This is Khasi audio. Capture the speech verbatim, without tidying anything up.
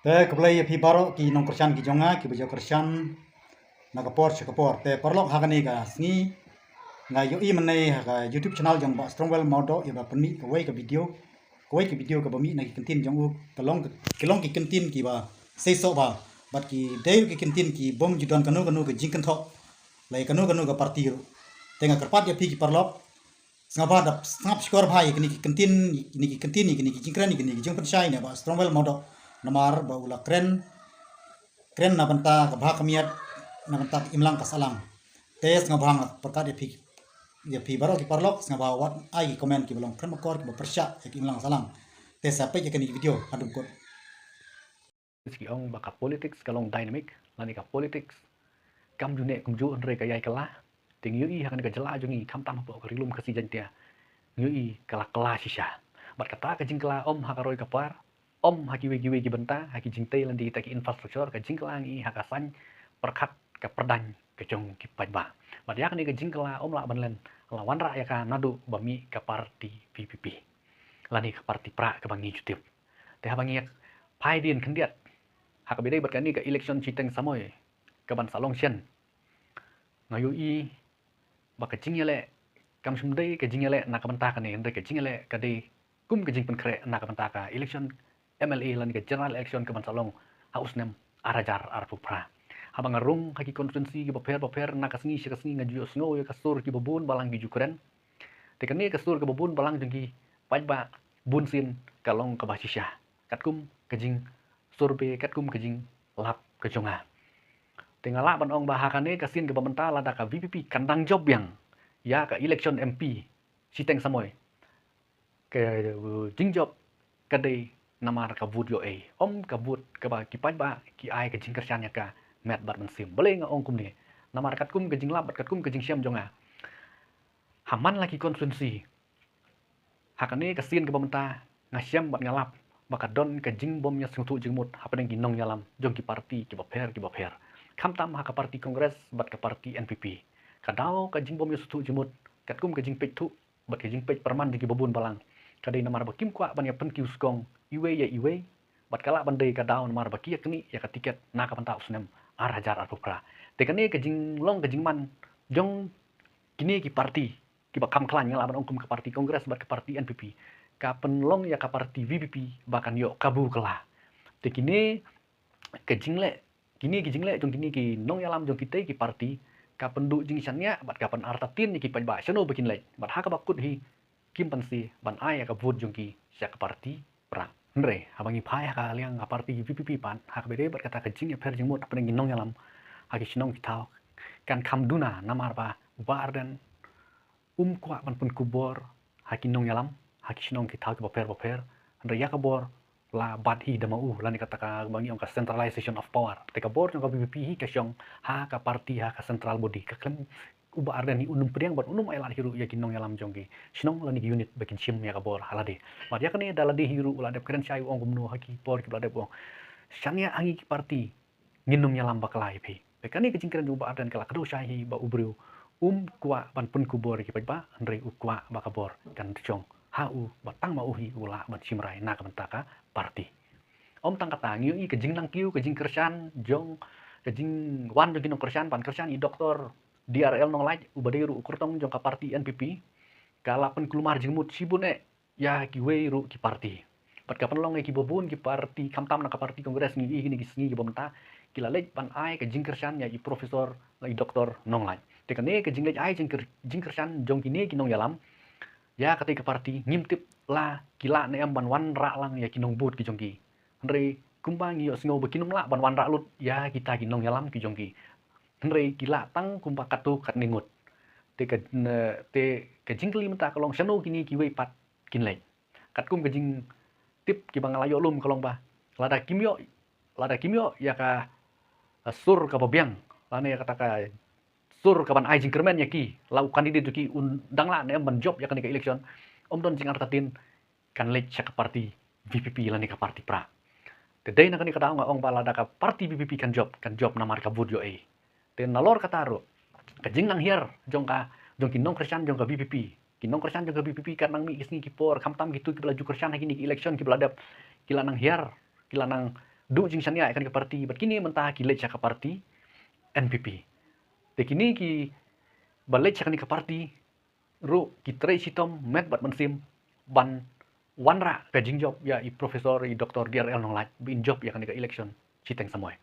Te khublei ïa phi baroh ki nongkyrshan ki jong nga kiba ju kyrshan na ka por sha ka por. Te paralok, ha kane ka sngi nga ïohi mynne ha ka YouTube channel jong Bah Strongwell Mawdoh ïa ba pynmih kawei ka video, kawei ka video kaba mih na ki kyntien jong u, ka long, ki long ki kyntien kiba seisoh bha bad ki dei ki kyntien ki bym ju don kano kano ka jingkynthoh la ïa kano kano ka party ruh. Te nga kyrpad ïa phi ki paralok, sngewbha da sngap shkor bha ïa kine ki kyntien, ïa kine ki kyntien, ïa kine ki jingkren, ïa kine ki jingpynshai na Bah Strongwell Mawdoh, namar ba u la kren, kren na bynta ka bha ka miat, na bynta ka imlang ka sahlang. Te sngewbha nga pyrkhat ïa phi, ïa phi baroh ki paralok, sngewbha wat ai ki comment kiba long kren makor, kiba pyrshah ïa ka imlang sahlang. Te sa peit ïa kane ka video haduh kut. Ki ong ba ka politics ka long dynamic, lane ka politics kam ju neh kumjuh, hynrei ka ïai kylla. Te ngi ïohi ha kane ka jylla jong ngi, khamtam hapoh ka Ri Lum Khasi Jaiñtia, ngi ïohi ka la kylla shisha. Bad kata ka jingkylla ym ha ka roi ka par, ym ha kiwei kiwei ki bynta, ha ki jingtei lane kita ki infrastructure, ka jingkylla ngi ïohi ha ka saiñ pyrkhat, ka pyrdain ka jong ki paidbah. Bad ïa kane ka jingkylla ym lah ban len, la wanrah ïa ka naduh ba mih ka party VPP, lane ka party prah kaba ngi ju tip. Te haba ngi ïa phai dien khyndiat ha kaba ïadei bad kane ka election shiteng samoi kaban sa long shen, nga ïohi ba ka jingïaleh kam shym dei ka jingïaleh na ka bynta kane, hynrei ka jingïaleh ka dei kum ka jingpynkhreh na ka bynta ka election MLA lane ka general election kaban sa long ha u snem ar hajar arphew phra. Haba nga rung ha ki constituency kiba pher ba pher, na ka sngi sha ka sngi nga ju ïohsngew ïa ka sur kiba bun balang ki ju kren. Te kane ka sur kaba bun balang jong ki paidbah bunsien ka long kaba shisha, katkum ka jingsurvey, katkum ka jinglap ka jong nga. Te nga lah ban ong ba ha kane ka sien kaba mynta, lada ka VPP kan dang jop biang ïa ka election MP shiteng samoi, ka jingjop ka dei namar ka vote ïoh ei, ym ka vote kaba ki paidbah ki ai ka jingkyrshan ïa ka met bad mynsiem. Balei nga ong kumne? Namar katkum ka jinglap bad katkum ka jingshem jong nga ha man la ki constituency, ha kane ka sien kaba mynta nga shem bad nga lap ba ka don ka jingbym ïasngewthuh jingmut hapdeng ki nongïalam jong ki party kiba pher kiba pher, khamtam ha ka party Congress bad ka party NPP. Ka daw ka jingbym ïasngewthuh jingmut, katkum ka jingpeit thuh bad ka jingpeit pyrman jong kiba bun balang, ka dei namar ba kim kwah ban ïa pynkiew skong iwei ïa iwei, bad ka lah ban dei ka daw namar ba ki ïa knieh ïa ka tiket na ka bynta u snem ar hajar arphew phra. Te kane ka jinglong ka jingman jong kine ki party kiba kham khlaiñ, nga lah ban ong kum ka party Congress bad ka party NPP, ka pynlong ïa ka party VPP ba kan ïoh kabu kylla. Te kine ka jingleh, kine ki jingleh jong kine ki nongïalam jong kitei ki party ka pynduh jingshaniah bad ka pynartatien ïa ki paidbah shano ba kin leit. Bad ha kaba kut hi kim pynsi ban ai ïa ka vote jong ki sha ka party prah. Hynrei haba ngi phai ha ka liang ka party VPP pat, ha kaba ïadei bad kata ka jingïapher jingmut hapdeng ki nongïalam ha ki shnong ki thaw, kan kham duna namar ba u Bah Ardent um kwah ban pynkupbor ha ki nongïalam ha ki shnong ki thaw kiba pher ba pher. Hynrei ïa ka bor la bat hi da ma u, lane kata kaba ngi ong ka centralization of power. Te ka bor jong ka VPP hi ka shong ha ka party, ha ka central body. Ka khlem u Bah Ardent hi un ym pdiang bad un ym ailad hi ruh ïa ki nongïalam jong ki shnong lane ki unit ba kin shim ïa ka bor ha lade. Bad ïa kane da lade hi ruh u la dep kren shai, u ong kumno ha ki por kiba la dep, u ong shaniah ha ngi ki party ngin ym ïalam bakla ïa phi. Te kane ka jingkren jong u Bah Ardent ka la kdew shai hi ba u briew um kwah ban pynkupbor ïa ki paidbah, hynrei u kwah ba ka bor kan shong ha u, ba tang ma u hi u lah ban shim rai na ka bynta ka party. Ym tang kata, ngi ïohi ka jingnang kiew, ka jingkyrshan jong, ka jingwan jong ki nongkyrshan ban kyrshan ïa i Doktor D R L Nonglait uba dei ruh u kyrtong jong ka party NPP, ka la pynkulmar jingmut shibun eh ïa kiwei ruh ki party. Bad ka pynlong ïa kiba bun ki party, khamtam na ka party Congress, ngi ïohi kine ki sngi kiba mynta ki la leit ban ai ka jingkyrshan ïa i Professor, ïa i Doktor Nonglait. Te kane ka jingleit ai jingkyr-, jingkyrshan jong kine ki nongïalam ïa katei ka party, ngim tip la ki lah ne em ban wanrah lang ïa ki nongbud ki jong ki. Hynrei kumba ngi ïohsngew ba kin ym lah ban wanrah lut ïa kita ki nongïalam ki jong ki, hynrei ki lah tang kumba katto katne ngut. Te ka, ne, te ka jingkylli mynta ka long shano kine kiwei pat kin leit. Katkum ka jingtip kiba nga la ïoh lum ka long ba lada kim ïoh, lada kim ïoh ïa ka, eh, sur kaba biang, lane ïa kata ka sur kaban ai jingkyrmen ïa ki, la u candidate jong ki un dang lah ne em ban jop ïa kane ka election, ym don jingartatien kan leit sha ka party VPP lane ka party prah. Te dei na kane ka daw nga ong ba lada ka party VPP kan jop, kan jop namar ka vote ïoh ei. Te nalor kata ruh, ka jingnang hiar jong ka, jong ki nongkyrshan jong ka VPP, ki nongkyrshan jong ka VPP katba nang mih ki sngi ki por, khamtam kito kiba la ju kyrshan ha kine ki election kiba la dep, ki la nang hiar, ki la nang duh jingshaniah ïa kane ka party, bad kine mynta ki leit sha ka party N P P. Te kine kiba leit sha kane ka party ruh ki trei shitom met bad mynsiem ban wanrah ka jingjop ïa i Professor, i Doctor D R L Nonglait ba in jop ïa kane ka election shiteng samoi.